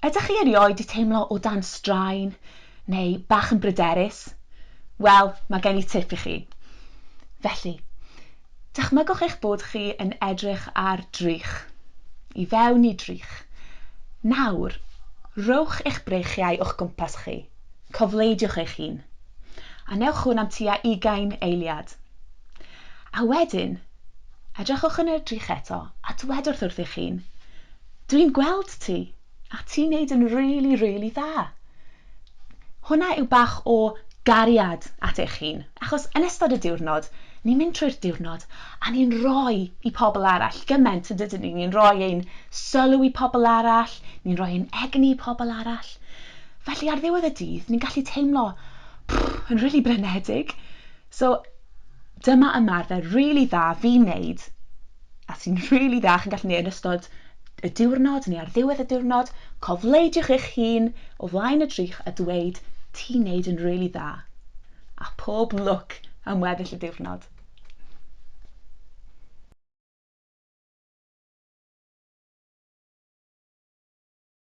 Ydych chi erioed 'di teimlo o dan straen neu bach yn bryderus? Wel, mae gen i tip i chi. Felly, dychmygwch eich bod chi yn edrych ar drych, i fewn i drych. Nawr, rhowch eich breichiau o'ch gwmpas chi, cofleidiwch eich hun, a newch hwn am tua 20 eiliad. A wedyn, edrychwch yn y drych eto a dwedwch wrth eich hun, "Dwi'n gweld ti, a ti'n neud yn really, really dda." Hwna yw bach o gariad at eich hun, achos yn ystod y diwrnod, ni'n mynd trwy'r diwrnod a ni'n rhoi i pobl arall gymaint, yn dydyn ni? Ni'n rhoi ein sylw i pobl arall, ni'n rhoi ein egni i pobl arall. Felly ar ddiwedd y dydd, ni'n gallu teimlo yn really blinedig. So dyma ymarfer really dda fi'n neud, a sy'n really dda chi'n gallu neud yn ystod y diwrnod neu ar ddiwedd y diwrnod, cofleidiwch eich hun o flaen y drych a dweud, "Ti'n neud yn really dda." A pob lwc am weddill y diwrnod.